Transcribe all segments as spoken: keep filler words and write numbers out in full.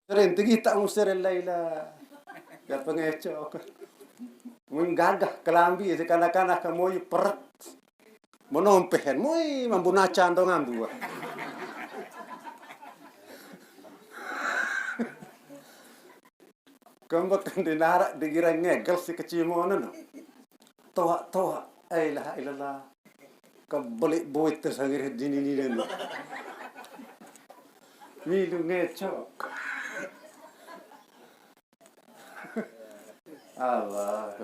Sering tegi tak ngusir Laila. Ya pengecok. Mun gagah kelambi sekanak-kanak kamu peret. Menompehen, mui mambu nacan to ngambu. Kembek di narak digira ngegel si kecimonan. Toa, toa. La ilaha illallah. Kebelik buit tersangir dini ni dan. Milu ngecok. Allah.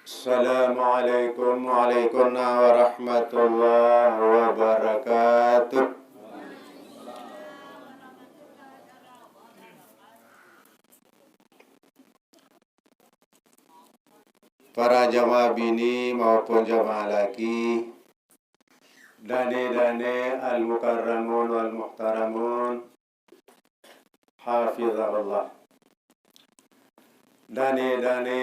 Assalamualaikum warahmatullahi wabarakatuh. Para jamaah bini maupun jamaah laki, dane-dane al-mukarramun wal-muhtaramun, hafizahullah. Dane-dane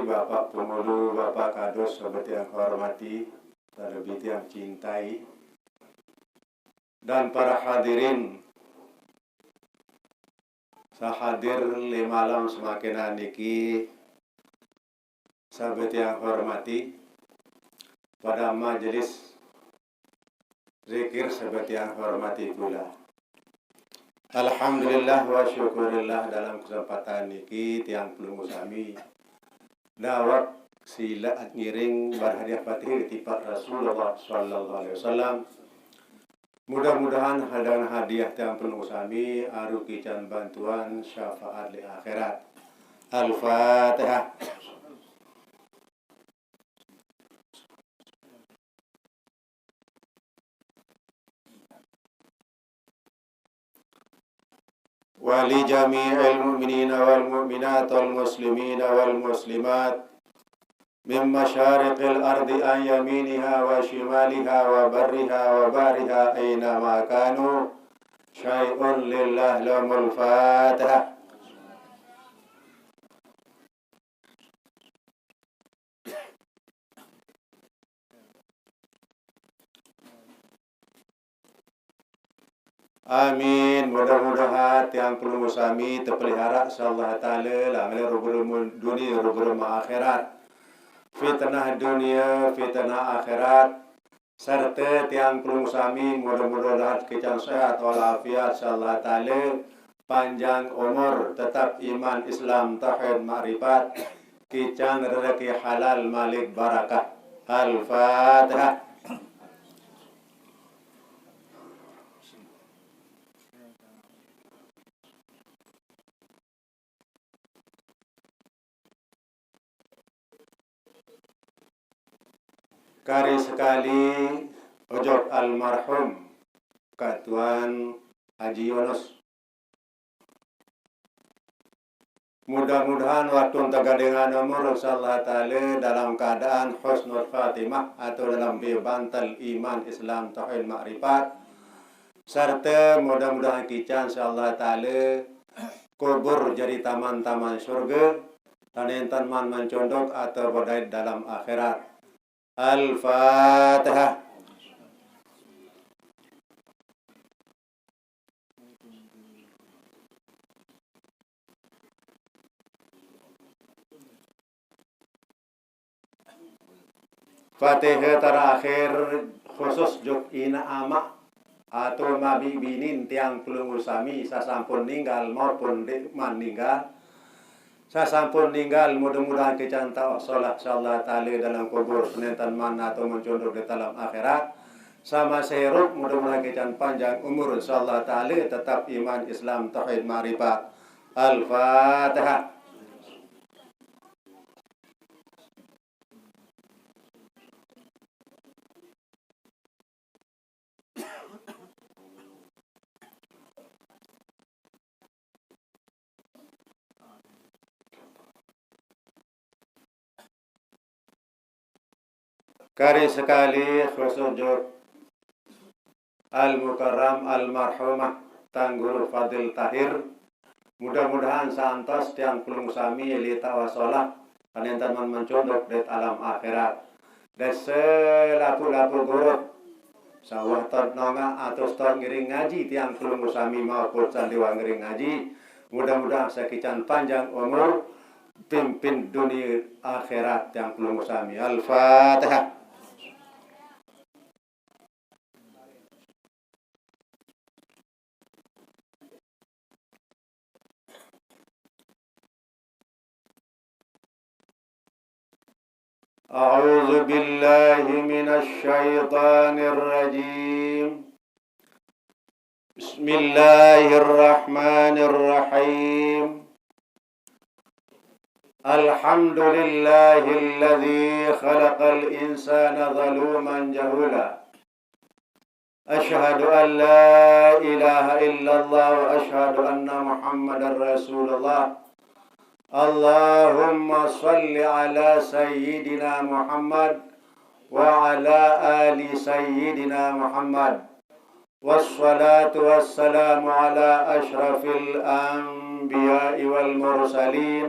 Bapak Pengulu, Bapak Kadus, sahabat yang hormati, terlebih yang cintai, dan para hadirin sahadir le malam semakin niki, sahabat yang hormati, pada majelis zikir sahabat yang hormati pula. Alhamdulillah wa syukurillah, dalam kesempatan niki tiang pelungguh sami dawek sila ngiring berhadiah fatihah tipak Rasulullah sallallahu alaihi wasallam. Mudah-mudahan hadangan hadiah tiang pelungguh sami aruh kican bantuan syafaat di akhirat. Al-Fatihah. Wa li jami'il mu'minina wal mu'minat wal muslimina wal muslimat min masyariqil ardi an yaminiha wa shimaliha wa barriha wa bariha aina ma kanu, syai'un lillah, lahumul Fatihah. Amin. Mudah-mudahan tiang pelungguh sami terpelihara insyaallah taala, langkah rubrum dunia rubrum akhirat. Fitnah dunia, fitnah akhirat. Serta tiang pelungguh sami mudah-mudahan kican sehat walafiat insyaallah taala, panjang umur, tetap iman, Islam, tauhid, makrifat, kican rezeki halal, malik, barakah. Al-Fatihah. Kari sekali ojok almarhum Katuan Haji Yunus. Mudah-mudahan waktu tagadengan umur insyaallah taala dalam keadaan husnul khatimah atau dalam bantal iman, Islam, tauhid, makrifat. Serta mudah-mudahan kican insyaallah taala kubur jadi taman-taman surga, dan enten man mencondok atau badai dalam akhirat. Al-Fatihah. Fatihah terakhir khusus juk ina ama atau mabi binin tiang pelungguh sami sasampun ninggal maupun di maninggal. Sasampun ninggal mudah-mudahan kican tauh solah insyaallah taala dalam kubur senentan man atau mencunduk di dalam akhirat. Sama sehirup mudah-mudahan kican panjang umur insyaallah taala tetap iman, Islam, tauhid, makrifat. Al-Fatihah. Kari sekali khusus juk Al-Mukarram Almarhumah Tuan Guru Fadil Tahir. Mudah-mudahan saantos tiang pelungguh sami li tawasolah Panentan man mancunduk dait alam akhirat. Dait selapuq-lapuq gurut. Sawah taoq nongaq atus taoq ngiring ngaji tiang pelungguh sami maupun sandiwah ngiring ngaji. Mudah-mudahan sakican panjang umur, pimpin dunie akhirat tiang pelungguh sami. Al-Fatihah. أعوذ بالله من الشيطان الرجيم. بسم الله الرحمن الرحيم. الحمد لله الذي خلق الإنسان ظلوما جهولا. أشهد أن لا إله إلا الله وأشهد أن محمدا رسول الله. اللهم صل على سيدنا محمد وعلى آل سيدنا محمد. والصلاة والسلام على أشرف الأنبياء والمرسلين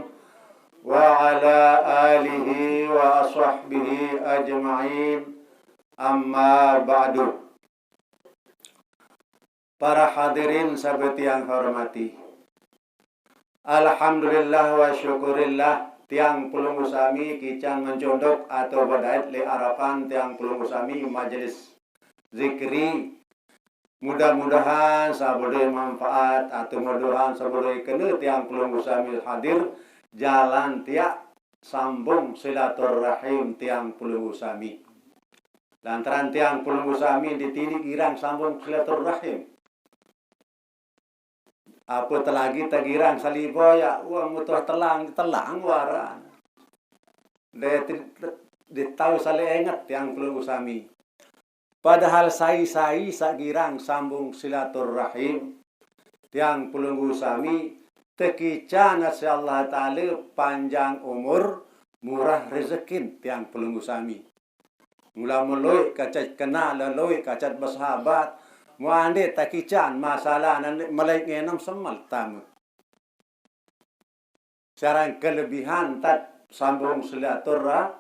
وعلى آله وصحبه أجمعين. أما بعد. Para hadirin saq tiang hormati. Alhamdulillah wa syukurillah, tiang pelungguh sami kicang mencunduk atau bedait leq arepan tiang pelungguh sami majelis zikri. Mudah-mudahan saq bedoe manfaat, atau mudah-mudahan saq bedoe kene tiang pelungguh sami hadir, jalan tiaq sambung silaturrahim tiang pelungguh sami. Lantaran tiang pelungguh sami ditiniq girang sambung silaturrahim. Ape telagi tegirang salibo ya, wah, mutuh telang, telang waran. De ti-, de tau sale enget tiang pelungguh sami. Padahal sai-sai saq girang sambung silaturrahim tiang pelungguh sami, tekican siq Allah Taala panjang umur, murah rezekin tiang pelungguh sami. Mula meloiq kacat kenal, leloiq kacat besahabat, muande tekican masalah nane melai ngenem semel tame. Sareng kelebihan tat sambung silaturrah-,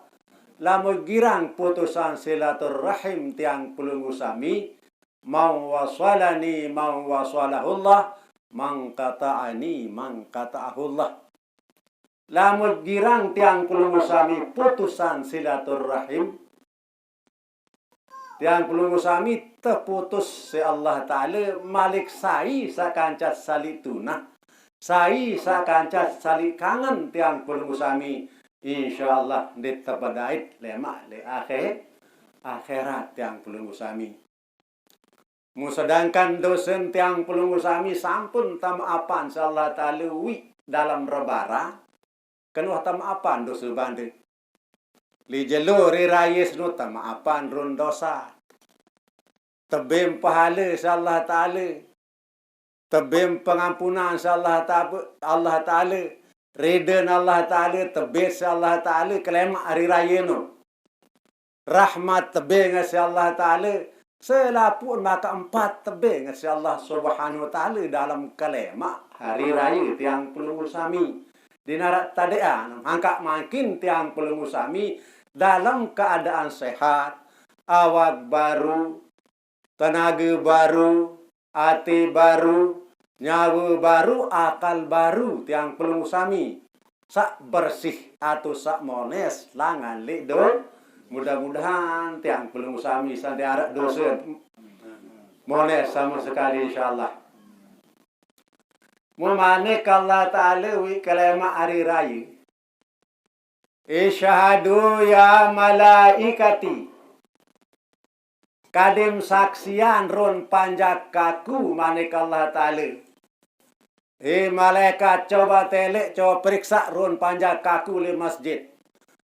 lamun girang putusan silaturrahim tiang pelungguh sami, mau wasalani mau wasalahullah, mangkata'ani mangkata'ahullah. Lamun girang tiang pelungguh sami putusan silaturrahim, tiang pelungguh sami teputus siq Allah Taala malik sai saq kancat saliq tunah, sai saq kancat saliq kangen tiang pelungguh sami, insyaallah ndeq tepedait lemaq leq akhir-, akhirat tiang pelungguh sami. Mun sedangkan dosen tiang pelungguh sami sampun temaafan siq Allah Taala uiq dalem rebara, kenuh temaafan dose bande. Leq jelo ri raye seno temaafan run dosa. Tebeng pahale siq Allah Taala. Tebeng pengampunan siq Allah Ta-, Allah Taala. Riden Allah Taala, tebeng siq Allah Taala kelemaq hari raye no. Rahmat tebeng siq Allah Taala, selapuq maka empat tebeng siq Allah Subhanahu wa Taala dalem kelemaq hari raye tiang pelungguh sami. Ndeq naraq tadeqan, angkaq mangkin tiang pelungguh sami dalem keadaan sehat, awak baru, tenage baru, ate baru, nyawe baru, akal baru, tiang pelungguh sami. Saq bersih atus saq mones langan leq do-, mudah-mudahan tiang pelungguh sami saq ndeq araq dose mones sama sekali, insyaallah. Memanik Allah Taala uiq kelemaq hari raye. Isyhadu ya malaikati. Kadim saksian run panjak kaku, manik Allah Taala. He malaikat, coba teleq, coba periksaq run panjak kaku leq masjid.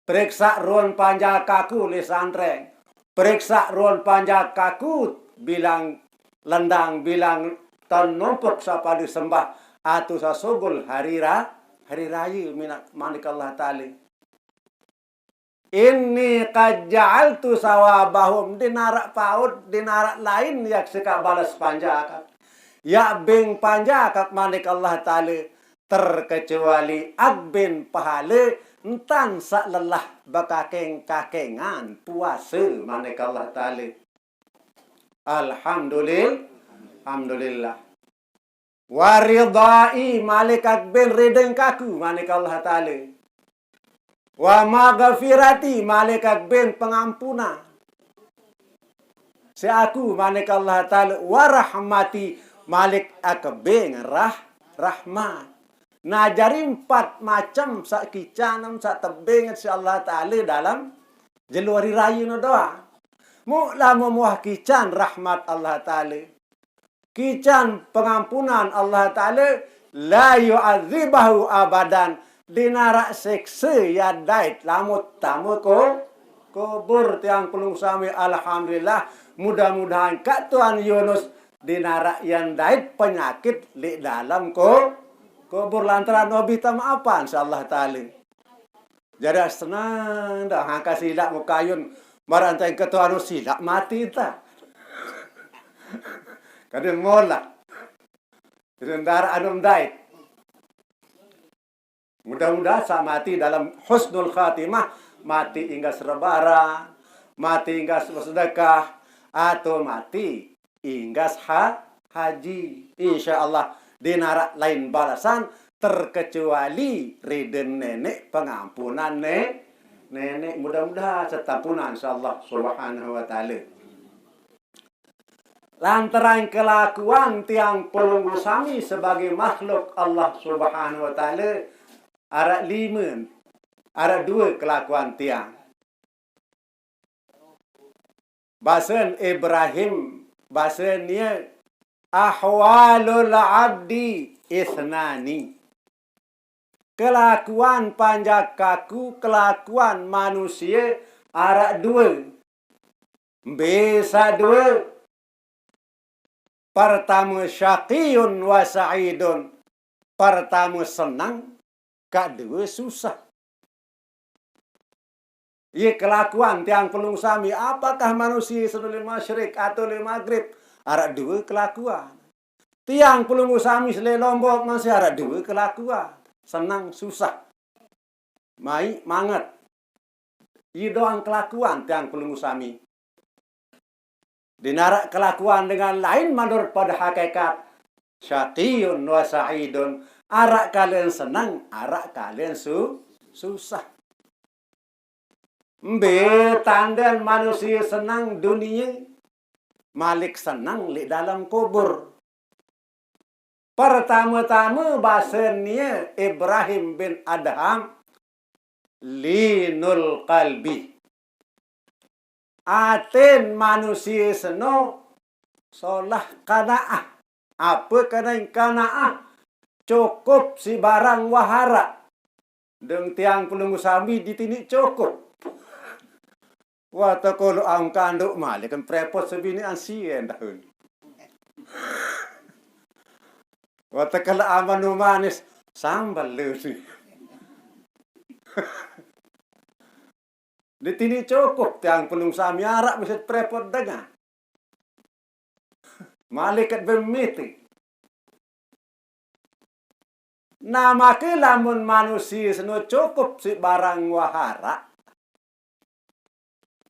Periksaq run panjak kaku leq santreng. Periksaq run panjak kaku bilang lendang, bilang taun numpuk saq pade sembah, atus saq sugul hari ra-, hari raye, mina-, manik Allah Taala. Inni qad ja'altu sawabahum, ndeq naraq paut, ndeq naraq lain yaq sekaq bales panjakak. Yaq beng panjakak, manik Allah Taala, terkecuali aq beng pahale Entan saq lelah bekakeng-kakengan puase, manik Allah Taala. Alhamdulil-, alhamdulillah. Waridai, malik akben rideng kaku, manik Allah Taala. Wa maghfirati, malik akben pengampunan si aku, manik Allah Taala. Wa rahmati, malik akben rah-, rahmat. Nah, jari empat macem saq kican, saq tebeng si Allah Taala dalem jelo hari raye no doang. Mu lamun muah kican rahmat Allah Taala, kican pengampunan Allah Taala, la yu'adzibahu abadan, ndeq naraq sekse ie dait lamun tame ko-, kubur. Tiang pelungguh sami, alhamdulillah, mudah-mudahan kaq Tuan Yunus ndeq naraq ie dait penyakit leq dalem ko-, kubur lantaran nabi temaafan si Allah Taala. Jari senang dah angkat silaq mukayun, maraq entan ketuan silaq mati ta. Kadang molah. Sendara anu dait. Mudah-mudahan saq mati dalem husnul khatimah, mati inggas rebaran, mati inggas besedekah, atau mati inggas ha-, haji. Insya Allah, ndeq naraq lain balesan terkecuali riden neneq, pengampunan ne-, neneq. Mudah-mudahan setampunan, insya Allah subhanahu wa taala. Lantaran kelakuan tiang pelungguh sami sebagai makhluk Allah Subhanahu wa Taala, araq lime, araq due kelakuan tiang. Basen Ibrahim, basen ie, "Ahwalul abdi isnani." Kelakuan panjak kaku, kelakuan manusie araq due. Mbe saq due? Pertame syaqiyun wa sa'idun. Pertame seneng, kaq due susah. Ie kelakuan tiang pelungguh sami, apakah manusie saq leq masyrik atau leq magrib, araq due kelakuan. Tiang pelungguh sami saq leq Lombok masih araq due kelakuan. Seneng, susah. Maiq, manget. Ie doang kelakuan tiang pelungguh sami. Ndeq naraq kelakuan dengan lain manurut pade hakikat. Syaqiyun wa sa'idun. Araq kalen seneng, araq kalen su-, susah. Mbe tanden manusie seneng dunie? Malik seneng leq dalem kubur. Pertame-tame basen ie Ibrahim bin Adham, linul qalbi. Aten manusie seno solah qanaah. Ape kenan qanaah? Cukup siq barang wah araq. Deng tiang pelungguh sami ditiniq cukup. Wah, tekolo aung kandoq malik kan prepot sebiniqan sien dahun. Wah, tekele aman nu manis, sambel lu ni. Ditiniq cukup tiang pelungguh sami, araq mesti prepot dengan. Malik ket bemite. Nah, make lamun manusie seno cukup siq barang wah araq,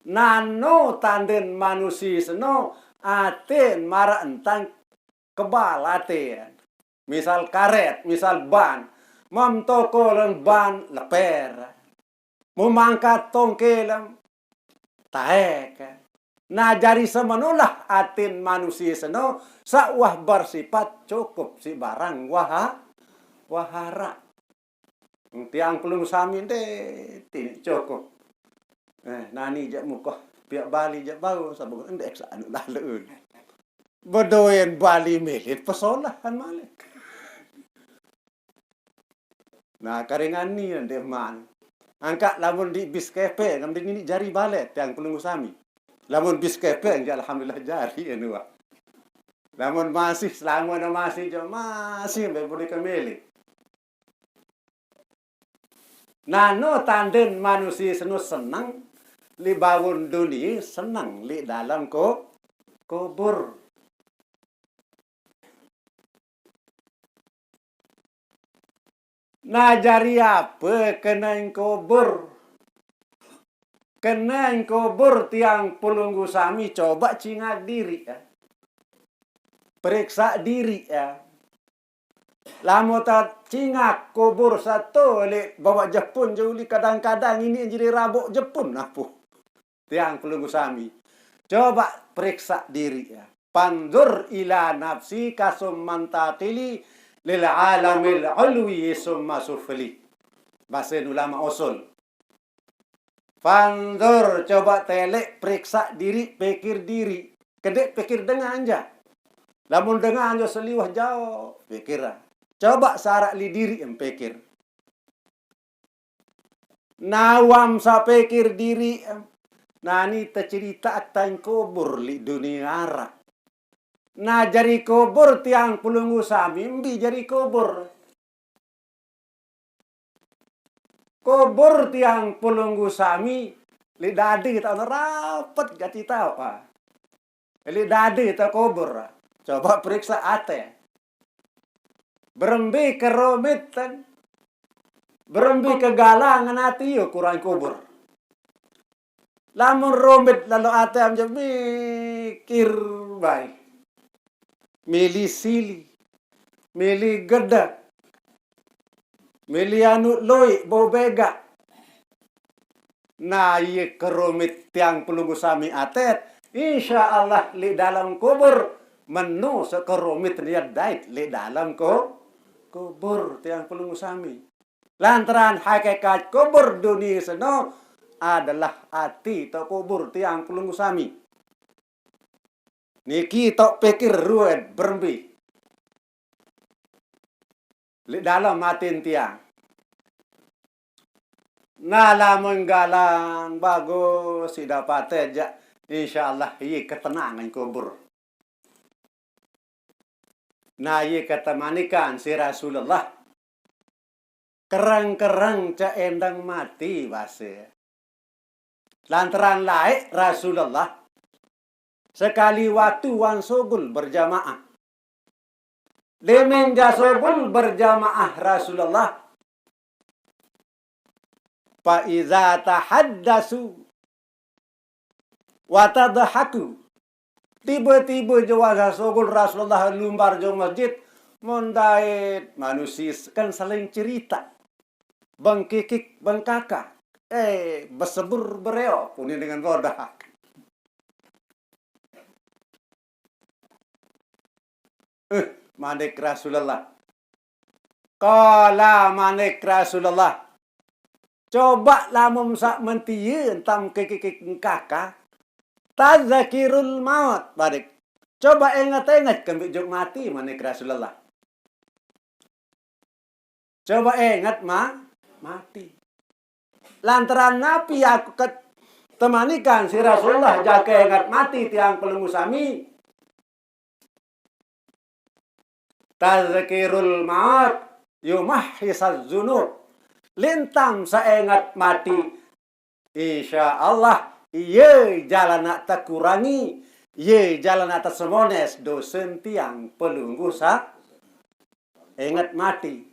nano tanden manusie seno aten maraq entan kebal aten. Misal karet, misal ban. Mem toko len ban leper. Memangkat tongke lem taek. Nah, jari semenolah aten manusie seno saq wah bersipat cukup siq barang wah, wah araq. Tiang pelungguh sami ndeq tiniq cukup. Eh, nani jaq mukoh piaq bali jaq bau, sabung ndeq saq anu laleun. Bedoen bali milet pesolahan malik. Nah, karingan ni ndeq man. Angkaq lamun di bis kepeng, ndeq niniq jari balet, tiang pelungguh sami. Lamun bis kepeng, ya alhamdulillah jari anu wah. Lamun masih, selame ne masih, jo masih, mbe budi kemele. Nano tanden manusie seno seneng leq bawon dunie, seneng leq dalem ko-, kubur. Nah, jari ape keneng kubur? Keneng kubur tiang pelungguh sami, coba cingak diri, ya. Periksa diri, ya. Lamun tacingak kubur sato oleh bawak Jepun, joli kadang-kadang ini jadi rabok Jepun, apuh. Tiang pelungguh sami. Coba periksa diri, ya. Panzur ila nafsi kasum mantaqili lil alamil ulwi summa sufli. Bahasa ulama usul. Panzur, coba telek, periksa diri, pikir diri. Kedek pikir dengan aja. Lamun dengan aja seliwah jauh, pikir. Coba sarak li diri yang pikir. Nawam sapikir diri. Nah, ni tecerita tang kubur li dunia ara. Nah, jari kubur tiang pelungguh sami, mbi jari kubur. Kubur tiang pelungguh sami, li dadi tak rapet gati tau, ah. Li dadi tak kubur, ah. Coba periksa ate. Berembe kerumit, kan? Berembe kegalangan ati yo kurang kubur. Lamun rumit lalu ate am je mikir bae. Mili sili, mili gedek, mili anu loi bau bega. Nah, iye kerumit tiang pelungguh sami atet. Insya Allah li dalam kubur menu sekerumit niat dait li dalam ku-, kubur tiang pelungguh sami. Lantaran hakikat kubur dunia seno adalah ati tau kubur tiang pelungguh sami. Niki tau pikir ruwet berembe. Li dalam atin tiang. Nah, lamun galang bagus, sida pate jak, insya Allah, iye ketenangan kubur. Nah, iye kata manikan si Rasulullah, kereng-kereng cak endang mati, base. Lantaran laek Rasulullah, sekali waktu wan sogul berjamaah. Demen ja sogul berjamaah Rasulullah. Fa iza tahaddasu wa tadhaku. Tiba-tiba je wan sogul Rasulullah lumbar jong masjid, mun dait manusia kan saling cerita. Bengkikik, bengkaka. Eh, besebur bereo, puni dengan bodoh. Eh, manik Rasulullah. Qala, manik Rasulullah. Coba lamun sak mentie entam kikikik engkaka. Tazakirul maut, manik. Coba inget-inget kembi jok mati, manik Rasulullah. Coba inget ma-, mati. Lantaran napi aku ket-, temanikan si Rasulullah jaka inget mati tiang pelungguh sami. Tazkirul maut yumahhisaz zunub. Lintang sainget mati. Insya Allah, iye jalan nak takurangi, iye jalan nak tasemones dosen tiang pelungguh sa-, inget mati.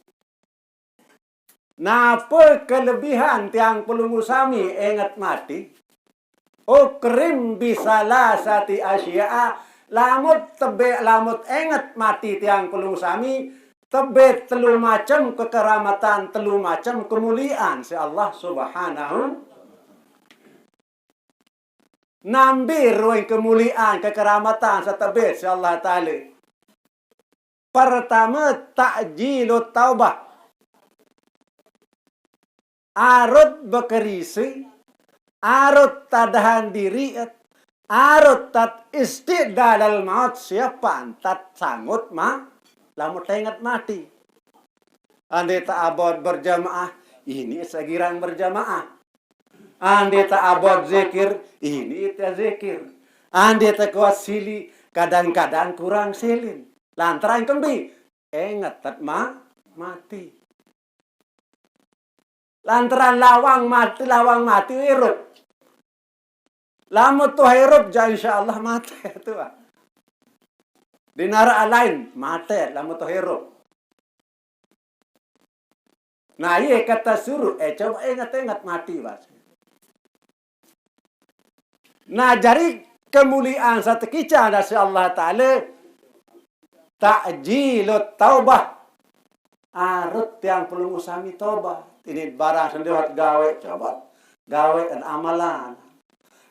Napa kelebihan tiang pelungguh sami inget mati? Ukrim bisalasati asya'a, lamut tebe, lamut inget mati tiang pelungguh sami, tebe telu macem kekeramatan, telu macem kemuliaan si Allah Subhanahu. Nambi ruwing kemuliaan, kekeramatan, setebit si Allah Ta'ala. Pertama, ta'jilut taubah. Arut bekerisi, arut tadahan diri, arut tat istiqdalal maut, siapan tat sangut ma-, lamun tainget mati. Ande ta abot berjamaah, ini segirang berjamaah. Ande ta abot zikir, ini ita zikir. Ande ta kuat sili, kadang-kadang kurang silin. Lantaran kembi, inget tat ma-, mati. Lantaran lawang mati, lawang mati irup. Lamun tuh irup, ja insya Allah mati tuh. Di nara lain, mati, lamun tuh irup. Nah, iye kata suruh, eh, coba inget-inget mati, Bas. Nah, jari kemuliaan satekica nasi Allah Ta'ala, ta'jilut taubah. Arut tiang pelungguh sami tobat. Ini barang sendiri gawe, coba. Gawe dan amalan.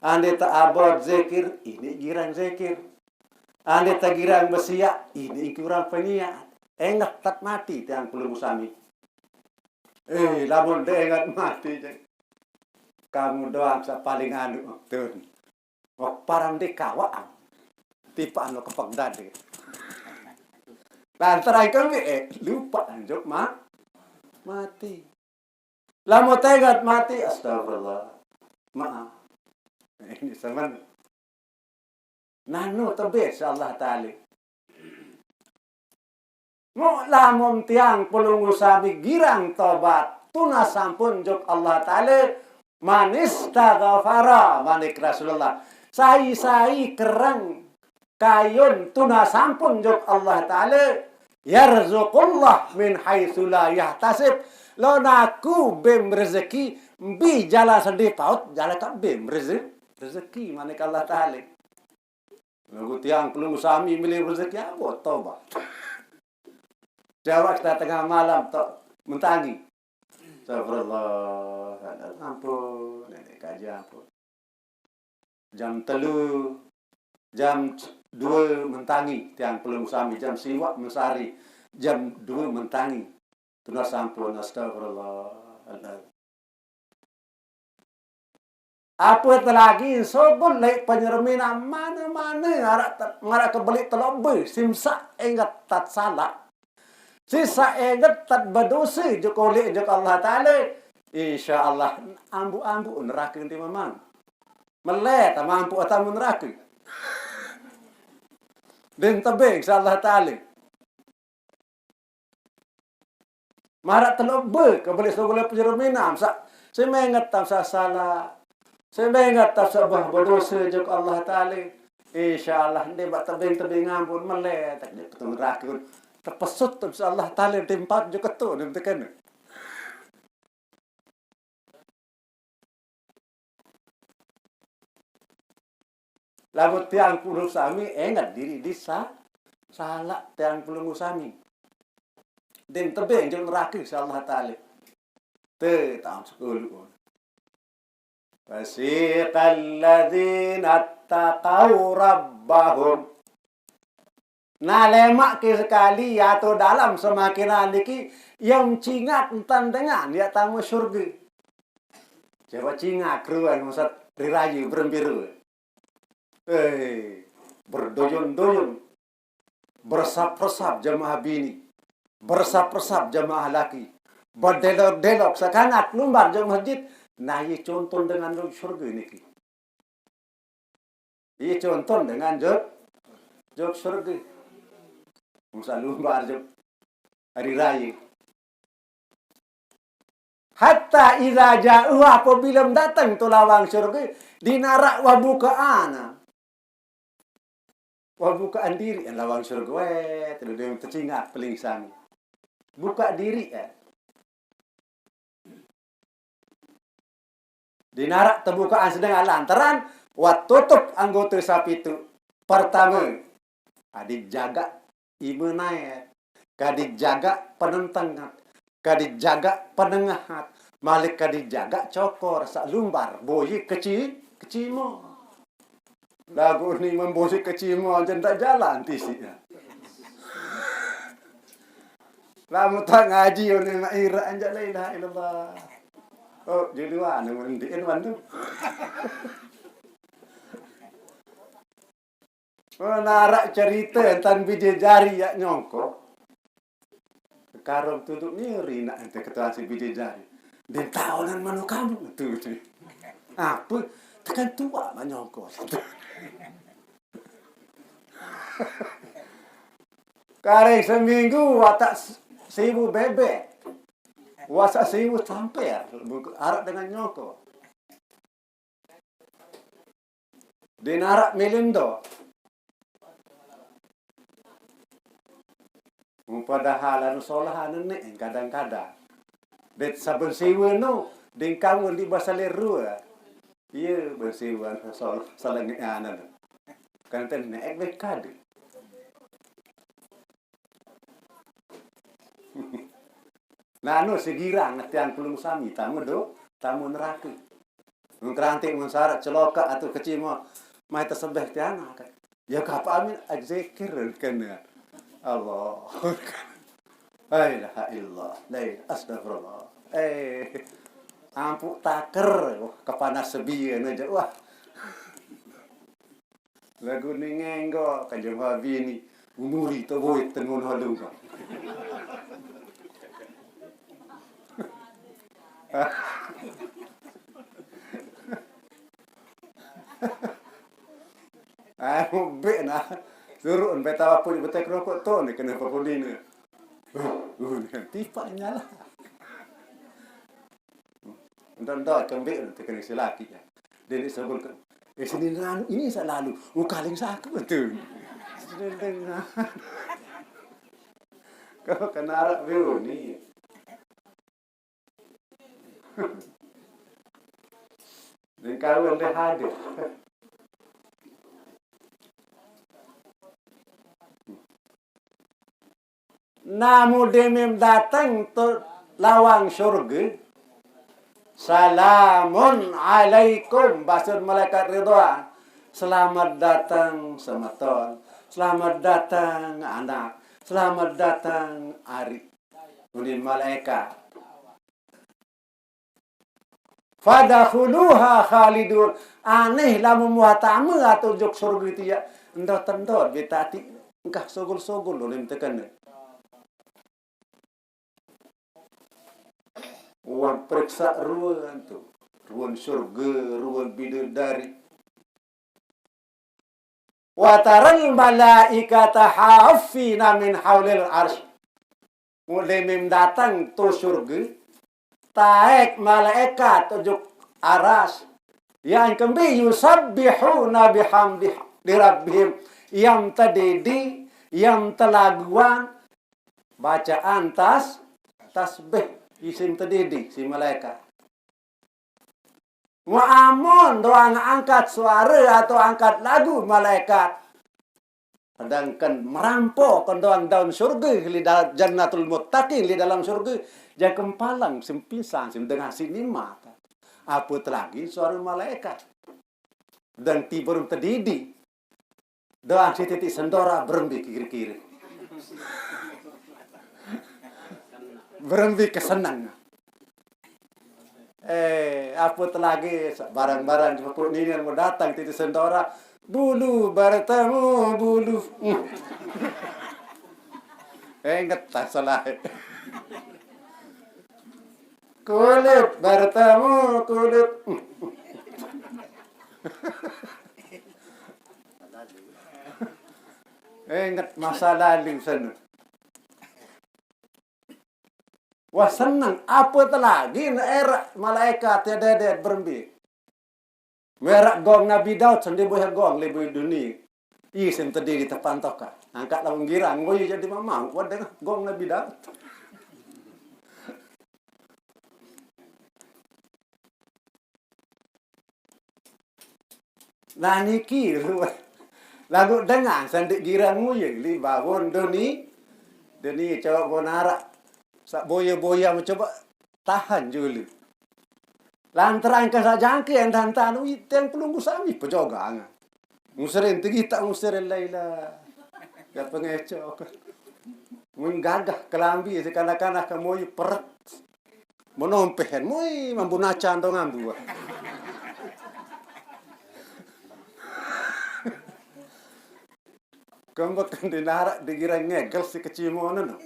Ande ta abot zikir, ini girang zikir. Ande ta girang besiak, ini girang penyiak. Enggak tat mati tiang pelungguh sami. Eh, lamun de enggak mati, jeng. Kamu doang sa paling anu, tun. Wak param de kawaan. Tipe anu kepek dade. Lantaran kami, eh, lupa anjuk ma-, mati. Lamun tenggat mati, astagfirullah. Maaf. Ini semen. Nanu tebih si Allah Ta'ala. Mu lamun tiang pelungguh sami girang tobat, tunas sampun juk Allah Ta'ala, manistaghfara, manik Rasulullah. Sai-sai kereng kayun tunas sampun juk Allah Ta'ala, yarzuqullah min haitsu la yahtasib. Lo naku bem rezeki, mbi jala sedi paut, jala ka bem reze-, rezeki, manik Allah Ta'ala. Lagu tiang pelungguh sami milih rezeki apa? Tobat. Jawab kita tengah malam, tok mentangi. Astagfirullah, ampun, nenek kaji ampun. Jam telu, jam dua mentangi, tiang pelungguh sami, jam siwak mesari, jam dua mentangi. Tunas sampun, astagfirullah. Apa lagi sobun lek penyermina mana-mana ngarak te-, ngarak kebeli telok be, simsa inget tat salah. Sisa inget tat bedosa juk oleh juk Allah Ta'ala. Insya Allah ambu-ambu neraka nanti memang. Melet mampu atamu neraka. Din tebing sa Allah Ta'ala. Marak telok be ke beli segula penyermina, sa semenget tam sa salah. Semenget tam sa bah berdosa juk Allah Ta'ala. Insya Allah, ndi bak tebing-tebing ampun melet, tak dia ketemu neraka. Terpesut tam sa Allah Ta'ala, tempat juk ketu, dia tekan. Lamun tiang pelungguh sami, ingat diri di sa-, salah tiang pelungguh sami. Din tebing jeng neraka si Allah Ta'ala. Te, tahun sepuluh. Fasiqal ladzina taqaw rabbahum. Nah, lemak ke sekali, ya, atau dalam semakin niki, yang cingat entan dengan, ya, tamu surga. Coba cingat, keruan, maksud, rirayu, berembiru. Eh, berdoyon-doyon, bersap-resap jamaah bini, bersap-resap jamaah laki, berdelok-delok, sekangat, lumbar jamaah masjid, nah, iya contoh dengan surga niki. Iya contoh dengan jok, jok surga. Masa lumbar jok hari raya. Hatta idza ja'u, apabila datang tu lawang surga, dinarak wah bukaan. Wah bukaan diri lawang surga, weh, tu dia tercingat peling sami. Buka diri, eh. Dinarak tebukaan sedang lantaran, wah tutup anggota sapitu. Pertama, adi jaga imenae, kadi jaga penentengat, kadi jaga penengahat, malik kadi jaga cokor, sak lumbar, boye keci-, kecimo. Lagu ni membosi kecimo aja ndak jalan tisi. Lamun tak ngaji, oh, ni mak ira anja la ilaha illallah. Oh, juluan, ni mendiin wan tu. Oh, narak cerita entan biji jari ya nyongko. Karung tuduk ngiri nak ente ketuan si biji jari. Din tahunan manu kamu tu. Apa? Tekan tua manyongko. Kareng seminggu watak s-, siwu bebek. Wasak siwu samper. Arak dengan nyongko. Dinarak milindo. Padahal anu solah anu ni kadang-kadang. Det saben siwe no, dengkawe di basale rua. Iya, bersiwan sol, salengeana no. Kan ten nek be kade. Nano segirang tiang pelung sami, tamu do, tamu neraka. Mengkerantik mensarat celoka atau kecima, mai tersebeh tiang. Ya kapa amin, zikir kena. Allah. La ilaha illallah. La ilaha, astagfirullah. Eh, ampuk taker. Wah, kepanas sebian aja. Wah. Lagu ni ngenggo, kanjeng Wabi ni. Umuri to boy tenun halu. Ah, be na. Suruh on beta apa di betek rokok to ni kena apa pun ni. Uh, uh, tipak nyala. Entah, entah, kembik tu kena silaki ya. Dia ni sebut ke, eh, sini lalu, ini selalu. Ukaling saku tu. Sini dengan. Kau kena arak biru ni. Dan kau dah hadir. Namu demem datang to lawang surga, salamun alaikum, basun malaikat Ridwan. Selamat datang semeton. Selamat datang anak. Selamat datang ari. Unin malaikat. Fadakhuluha khalidun. Aneh lamun muatama atau jok surga itu ya. Endot-endot betati engkah sogol-sogol unin tekan. Wan periksa ruan tu. Ruan surga, ruan bidadari. Wa taral malaikata hafina min haulil arsh. Mulai mim datang tu surga, taek malaikat ujuk aras. Yang kembi yusabbihuna bihamdi di rabbihim. Yang tedidi, yang telaguan, bacaan tas, tasbih, isim tedidi, si malaikat. Muamun doang angkat suara atau angkat lagu malaikat. Sedangkan merampok doang daun surga li da-, jannatul muttaqin li dalam surga. Jangan kempalang, simpisan, sim dengan sinima. Apa lagi suara malaikat. Dan tiba tedidi. Doang si titik sendora berembi kiri-kiri. Berembi kesenang. Eh, apa lagi barang-barang jemput ni yang mau datang titik sendora. Bulu bertemu bulu. Eh, ingat tak salah. Kulit bertemu kulit. Eh, ingat masa lalu sana. Wah, senang. Apa lagi na era malaikat ya dedet berembi. Merak gong Nabi Daud sendiri boya gong lebu dunia. Ih, sing tadi di tepan toka. Angkat lawan girang, boya jadi mamang. Wadah gong Nabi Daud. Nah, niki lagu dengan sandik girang nguye li bawon doni, doni coba bonara. Sak boya-boya mencoba tahan julu. Lantaran ka sajangke yang tantanu iteng pelunggu sami pejogang. Muserin tegi tak muserin laila. Ya pengecok. Mun gagah kelambi sekanak-kanak kamoy peret. Menompehen, mui mambu nacan dong ambu. Kembek di narak digira ngegel si kecimono no.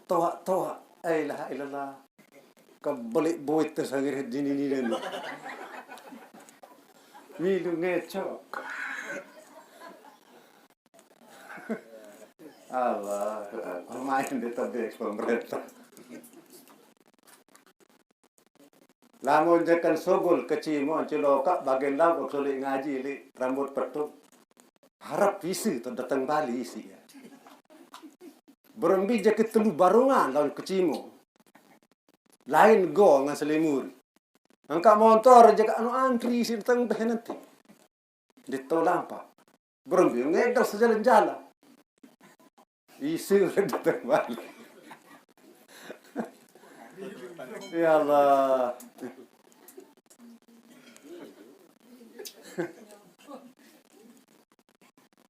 Toa, toa. La ilaha illallah. Kebelik buit tu sangir dini ni dan. Milu ngecok. Allah, pemain di tebis pemerintah. Lamun jakan sugul kecimon cilokak bagian lauk sulit ngaji li rambut petung. Harap isi tu datang bali isi ya. Berembi jaket telu barungan lawan kecimon. Lain go ngan selimuri. Angka montor aja ka anu antri sini tengah nanti. Di tol lampa. Berembe ngegal sejalan-jalan. Isu udah terbalik. Ya Allah.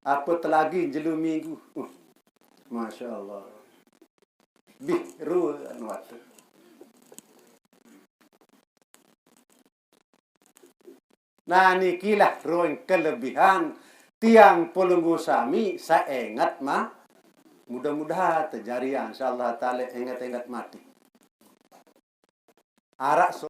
Apa lagi jelu minggu? Uh, Masya Allah. Bih, ru anu atu. Nah, nikilah ruang kelebihan tiang pelunggu sami saengat ma mudah-mudahan terjarian insyaallah taala engat-engat mati. Arak so